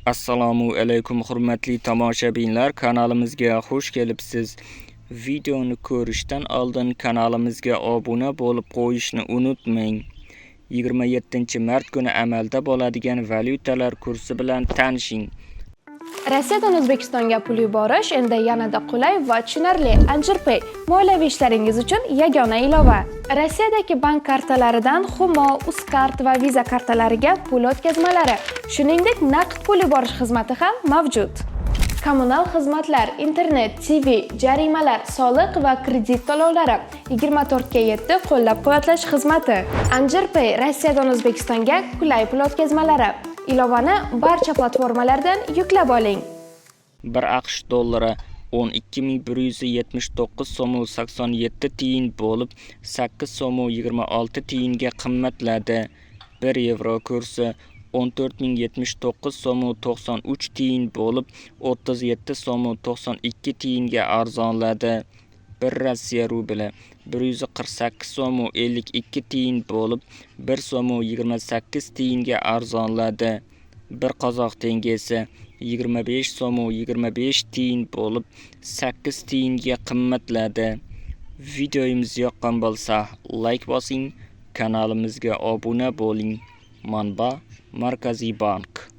Assalomu alaykum, hurmatli tomoshabinlar, kanalimizga xush kelibsiz. Videoni ko'rishdan oldin kanalimizga obuna bo'lib qo'yishni unutmang. 27-mart kuni amalda bo'ladigan valyutalar kursi bilan tanishing. Rossiyadan O'zbekistonga pul yuborish endi yanada qulay va tushunarli. Anjirpay moliyaviy ishlaringiz uchun yagona ilova. Rossiyadagi bank kartalaridan Humo, Uzcard va Visa kartalariga pul o'tkazmalari, shuningdek, naqd pul yuborish xizmati ham mavjud. Kommunal xizmatlar, internet, TV, jarimalar, soliq va kredit to'lovlari, 24 ga 7 qo'llab-quvvatlash xizmati. Anjirpay Rossiyadan O'zbekistonga qulay pul o'tkazmalari. Ilovani barcha platformalardan yuklab oling. 1 AQSh dollari 12 179 so'm 87 tiyin bo'lib, 8 so'm 26 tiyinga qimmatladi. 1 yevro kursi 14 079 so'm 93 tiyin bo'lib, 37 so'm 92 tiyinga arzonladi. 1 Rossiya rubli 148 so'm 52 tiyin bo'lib, 1 so'm 28 tiyinga arzonladi. 1 qozoq tengesi 25 so'm 25 tiyin bo'lib, 8 tiyinga qimmatladi. Videomiz yoqqan bo'lsa, layk bosing, kanalimizga obuna bo'ling. Manba: Markaziy bank.